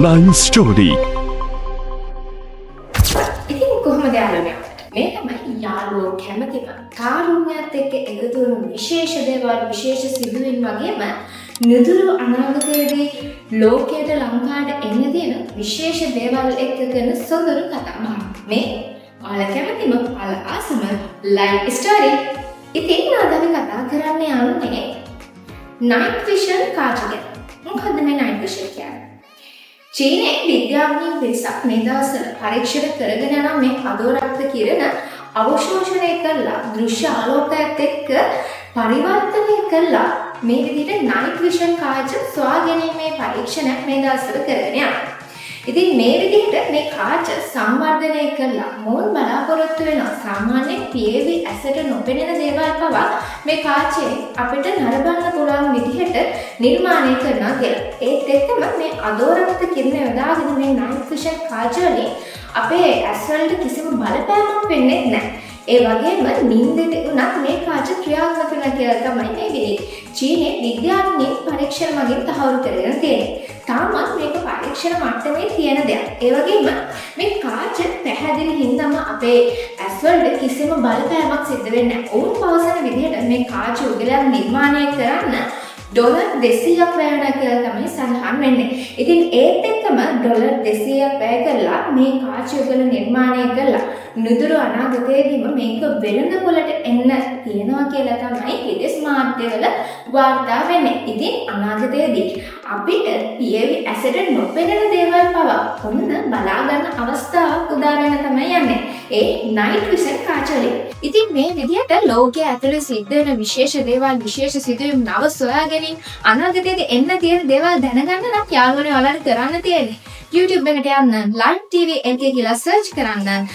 Line Story. ඉතින් කොහොමද යාළුවනේ? මේ තමයි යාළුවෝ කැමතිම කාරුණ්‍යයත් එක්ක එකතු වුණු විශේෂ දේවල්, විශේෂ සිදුවීම් වගේම නුදුරු අනාගතයේදී ලෝකයට, ලංකාවට එන්න තියෙන විශේෂ දේවල් එක්ක කරන සොඳුරු කතා බහ. මේ ඔයාලා කැමතිම, ඔයාලා ආසම ලයින් ස්ටෝරි. ඉතින් අද අපි කතා කරන්න යන්නේ නයිට් විෂන් කාච ගැන. මොකද්ද මේ නයිට් විෂන් කියන්නේ? චීනයේ විද්‍යාඥයින් පිරිසක් මේ දවස්වල පරීක්ෂණ කරගෙන යන මේ අධෝරක්ත කිරණ අවශෝෂණය කරලා, දෘශ්‍ය ආලෝකයත් එක්ක පරිවර්තනය කරලා, මේ විදිහට නයිට් විෂන් කාච සොයා ගැනීමේ පරීක්ෂණයක් මේ දවස්වල කරගෙන යනවා. ඉතින් මේ විදිහට මේ කාච සංවර්ධනය කරලා මොවුන් බලාපොරොත්තු වෙනවා සාමාන්‍ය පියවි ඇසට නොපෙනෙන දේවල් පවා මේ කාචයෙන් අපිට නරඹන්න පුළුවන් විදිහට නිර්මාණය කරනවා කියලා. ඒත් එක්කම මේ අධෝරක්ත කිරණ යොදාගෙන මේ නයිට් විෂන් කාච වලින් අපේ ඇස් වලට කිසිම බලපෑමක් වෙන්නේ නැහැ. ඒ වගේම නින්දට උනත් මේ කාච ක්‍රියාත්මක වෙනවා කියලා තමයි මේ චීනයේ විද්‍යාඥයින් පරීක්ෂණ මගින් තහවුරු කරගෙන තියෙන්නේ. තාමත් මේක පරීක්ෂණ මට්ටමේ තියෙන දෙයක්. ඒ වගේම මේ කාච පැහැදිලි හින්දාම අපේ ඇස් වලට කිසිම බලපෑමක් සිද්ධ වෙන්නේ නැහැ. ඔවුන් පවසන විදිහට මේ කාච යුගලයක් නිර්මාණය කරන්න ඩොලර් 200ක් වැය වෙනවා කියලා තමයි සඳහන් වෙන්නේ. ඉතින් ඒත් එක්කම ඩොලර් 200ක් වැය කරලා මේ කාච යුගල නිර්මාණය කරලා නුදුරු අනාගතයේදීම මේක වෙළඳ පොළට එන්න තියෙනවා කියලා තමයි විදෙස් මාධ්‍යවල වාර්තා වෙන්නේ. ඉතින් අනාගතයේදී අපිට පියවි ඇසට නොපෙනෙන දේවල් පවා ඔන්න බලා ගන්න අවස්ථාවක් උදා වෙන තමයි යන්නේ. ඒ නයිට් විෂන් කාච වලින්. ඉතින් මේ විදිහට ලෝකයේ ඇතුලේ සිද්ධ වෙන විශේෂ දේවල්, විශේෂ සිදුවීම්, නව සොයා ගැනීම, අනාගතයේදී එන්න තියෙන දේවල් දැනගන්න නම් යාළුවනේ, ඔයාලට කරන්න තියෙන්නේ YouTube එකට යන්න, Line TV LK කියලා සර්ච් කරන්න.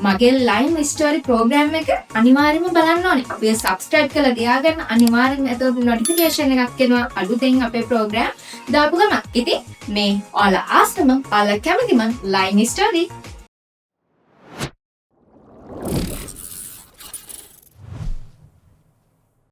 මගේ ලයින් ස්ටෝරි ප්‍රෝග්‍රෑම් එක අනිවාර්යයෙන්ම බලන්න ඕනේ. අපි සබ්ස්ක්‍රයිබ් කරලා තියාගන්න අනිවාර්යයෙන්ම. එතකොට නොටිෆිකේෂන් එකක් එනවා අලුතෙන් අපේ ප්‍රෝග්‍රෑම් දාපු ගමන්. ඉතින් මේ ඔයාලා ආසම, ඔයාලා කැමතිම ලයින් ස්ටෝරි.